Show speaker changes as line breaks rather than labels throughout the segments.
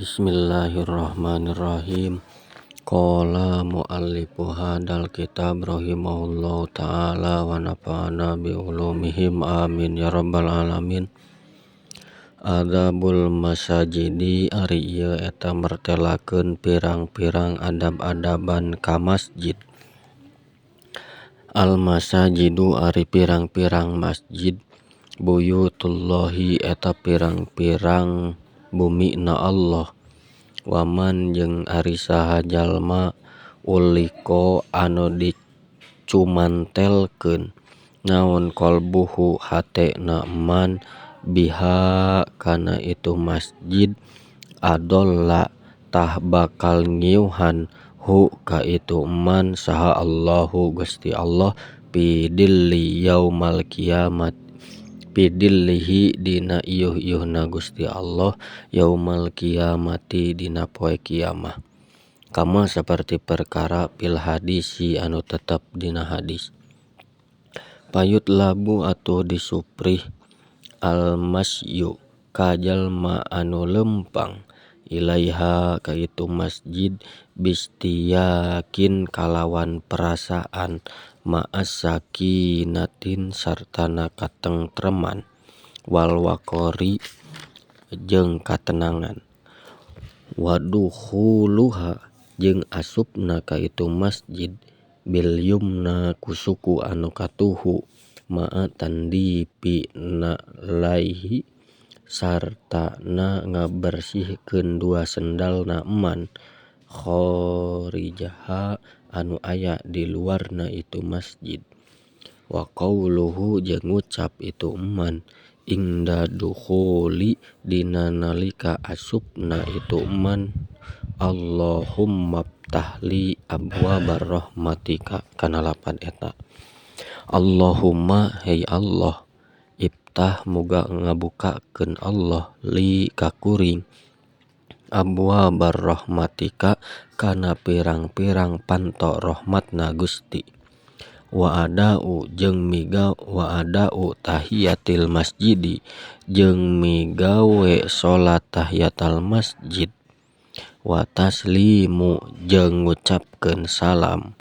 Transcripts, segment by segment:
Bismillahirrahmanirrahim. Qala muallifu hadal kitab rahimahullahu ta'ala wa nafa'ana bi ulumihim amin ya rabbal alamin. Adabul masajidi ari ieu eta mertelakeun pirang-pirang adab-adaban ka masjid. Al masajidu ari pirang-pirang masjid buyutullahi eta pirang-pirang bumina Allah. Waman jeung ari saha jalma uliko anu dicumantelkeun naon qalbuhu hatena man biha kana itu masjid adolla tah bakal ngiuhan hu ka itu man saha Allahu Gusti Allah fi dilli yaumal kiamat fidillihi dina iuh-iuhna Gusti Allah yaumal kiamati dina poe kiamah. Kama saperti perkara fil hadisi anu tetep dina hadis. Payut labu atuh disuprih almasyu ka jalma anu leumpang ilaiha ka itu masjid bistiyakin kalawan perasaan ma'as sakinatin sartana katengtreman wal waqori jeung katenangan wadukhuluha jeung asupna ka itu masjid bil yumna ku suku anu katuhu ma'a tandifi na'laihi sartana ngabersihkeun dua sendalna eman kharijaha anu aya di luarna itu masjid. Wa qauluhu jeung ngucap itu eman ingda dukhuli dina nalika asupna itu eman Allahumma ftahli abwabar rahmatika kana lapad eta. Allahumma hey Allah iftah muga ngabukakeun Allah li ka kuring abwabar rahmatika kana pirang-pirang panto rahmatna Gusti. Wa ada'u jeung miga wa ada'u tahiyatil masjidi jeung migawe salat tahiyatal masjid wa taslimu jeung ngucapkeun salam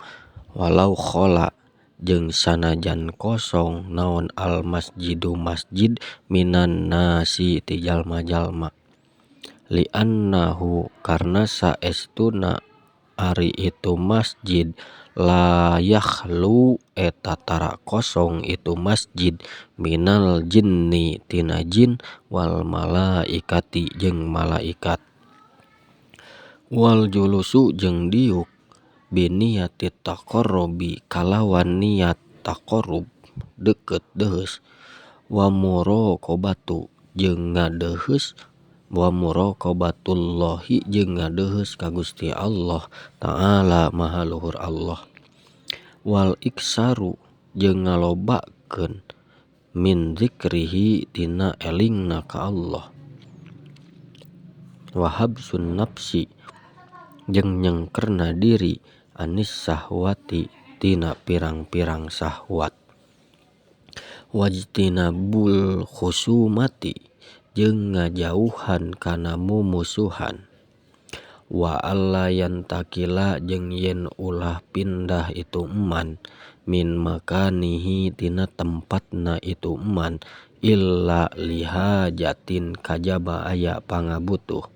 walau khala jeung sanajan kosong naon al masjidu masjid minan nasi ti jalma-jalma li annahu karna saestuna ari itu masjid la yakhlu eta tara kosong itu masjid minal jinni tina jin wal malaikati jeung malaikat wal julusu jeung diuk biniyati taqarrubi kalawan niat taqarrub deukeut deuheus wa muraqabatu jeung ngadeuheus wa muraqabatullahi jeung ngadeuheus ka Gusti Allah Ta'ala Maha Luhur Allah wal iksaru jeung ngalobakeun min zikrihi tina elingna ka Allah wa habsun nafsi jeung nyengkerna diri anis sahwati tina pirang-pirang sahwat wajtinabul khusumati jeung ngajauhan kana mumusuhan wa alla yantakila jeung yen ulah pindah itu eman min makanihi tina tempatna itu eman illa lihajatin kajaba aya pangabutuh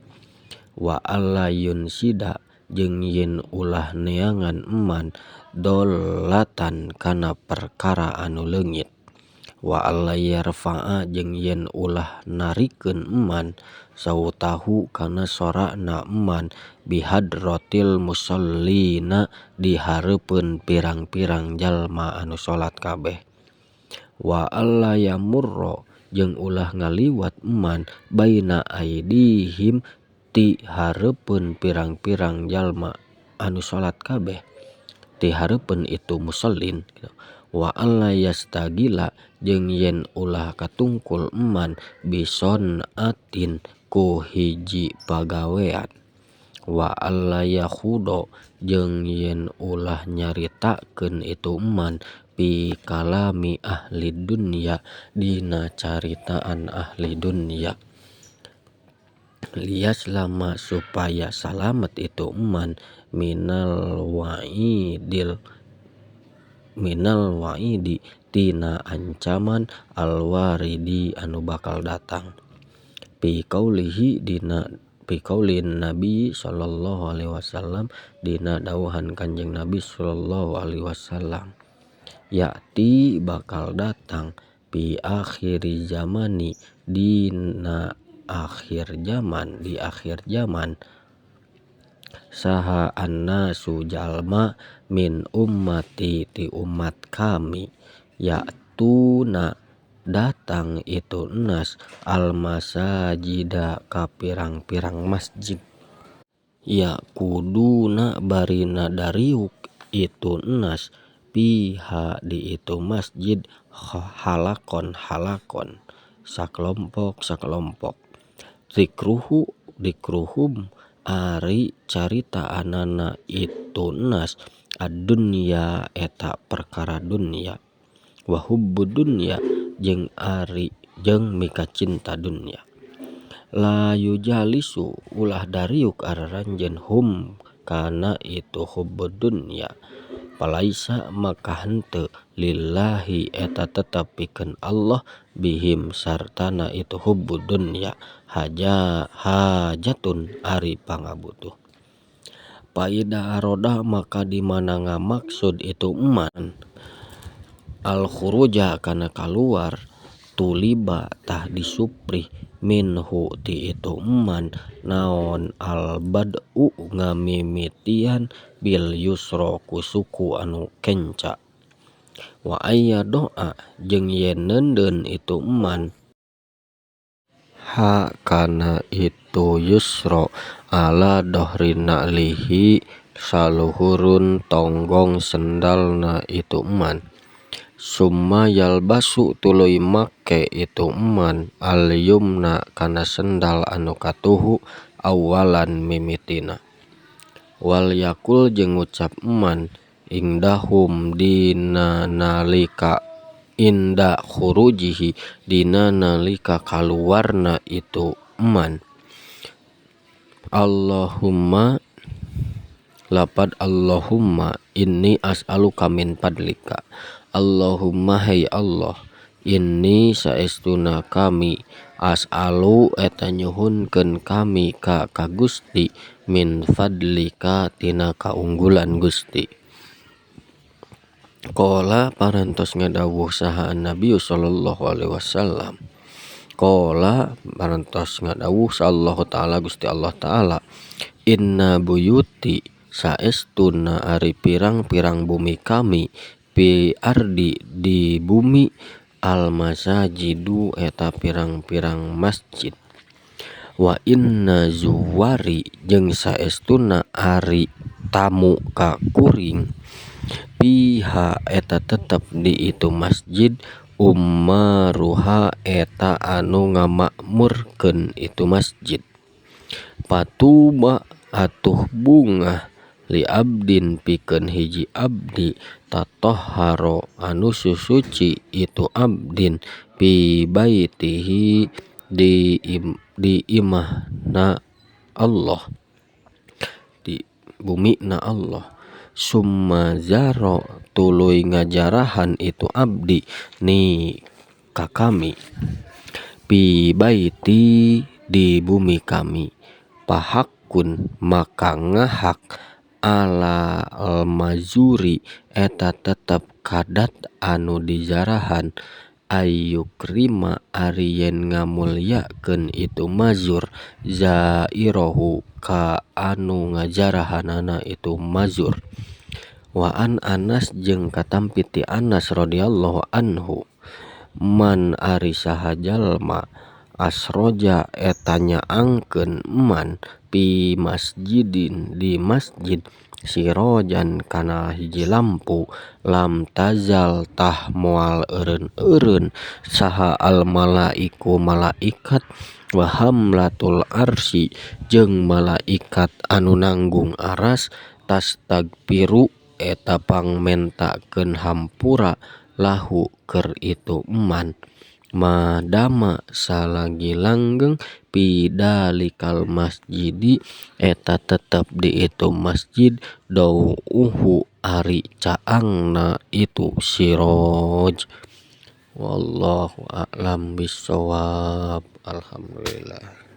wa alla yunsida jeung yen ulah neangan eman dolatan kana perkara anu leungit wa alla yarfa'a jeung yen ulah narikeun eman sautahu kana sorana eman bihadratil musallina di hareupeun pirang-pirang jalma anu salat kabeh wa alla yamurra jeung ulah ngaliwat eman baina aidihim ti hareupeun pirang-pirang jalma anu salat kabeh ti hareupeun itu musallin wa alla yastagila jeung yen ulah katungkul eman bison atin ku hiji pagawean wa alla yakhudo jeung yen ulah nyaritakeun itu eman fi kalami ahli dunya dina caritaan ahli dunya. Liyaslama supaya salamet itu eman minal waidi tina ancaman alwaridi anu bakal datang fi qaulihi dina fi qaulin nabi sallallahu alaihi wasallam dina dawuhan kanjeng nabi sallallahu alaihi wasallam ya'ti bakal datang fi akhiri zamani dina akhir zaman di akhir zaman saha annasu jalma min ummati ti umat kami ya'tuna datang itu nas almasajida ka pirang-pirang masjid yaquduna bari nadariuk itu nas fiha di itu masjid halaqon halaqon sakalompok sakalompok zikruhu zikruhum ari caritaanana itu nas ad-dunya eta perkara dunya wa hubbud dunya jeung ari jeung mikacinta dunya la yujalisu ulah dariuk aranjeun hum kana itu hubbud dunya palaisa maka henteu lillahi eta tetep pikeun Allah bihim sartana itu hubbud dunya hajatun ari pangabutuh. Faida aroda maka di mana ngamaksud itu eman al-khuruja kana kaluar tuliba tah disuprih minhu ti itu eman naon al-bad'u ngamimitian bil yusra ku suku anu kenca wa aya doa jeung yen neundeun itu eman ha kana itu yusra ala dohrina lihi saluhurun tonggong sendalna itu eman summa yalbasu tuluy make itu eman al-yumna kana sendal anu katuhu awalan mimitina wal yakul jeung ngucap eman indahum dina nalika inda khurujihi dina nalika kaluarna itu eman Allahumma lapad Allahumma inni as'aluka min fadlika Allahumma hey Allah inni saestuna kami as'alu eta nyuhunkeun kami ka ka Gusti min fadlika tina kaunggulan Gusti. Qala parantos ngadawuh saha Nabi sallallahu alaihi wasallam qala parantos ngadawuh sallallahu ta'ala Gusti Allah ta'ala inna buyuti saestuna ari pirang-pirang bumi kami fi ardi di bumi almasajidu eta pirang-pirang masjid wa inna zuwari jeung saestuna ari tamu ka kuring fiha eta tetep di itu masjid ummaruha eta anu ngamakmurkeun itu masjid patuba atuh bungah li abdin pikeun hiji abdi tatahharo anu susuci itu abdin fi baitihi di imahna Allah di bumina Allah summa zaro tuluy ngajarahan itu abdi ni ka kami fi baiti di bumi kami pahakun maka ngahak ala almazuri eta tetep kadat anu dijarahan ayyukrima ari yen ngamulyakeun itu mazur zairahu ka anu ngajarahanana itu mazur wa an Anas jeung katampi ti Anas radhiyallahu anhu man ari saha jalma asroja eta nyaangkeun man fi masjidin di masjid sirojan kana hiji lampu lam tazal tah moal eureun-eureun saha al malaiku malaikat wa hamlatul arsy jeung malaikat anu nanggung aras tastagfiru eta pangmentakeun hampura lahu keur itu eman. Madama salagi langgeng fi dalikal masjidi eta tetep di itu masjid dauhu ari caangna itu siroj. Wallahu a'lam bissawab. Alhamdulillah.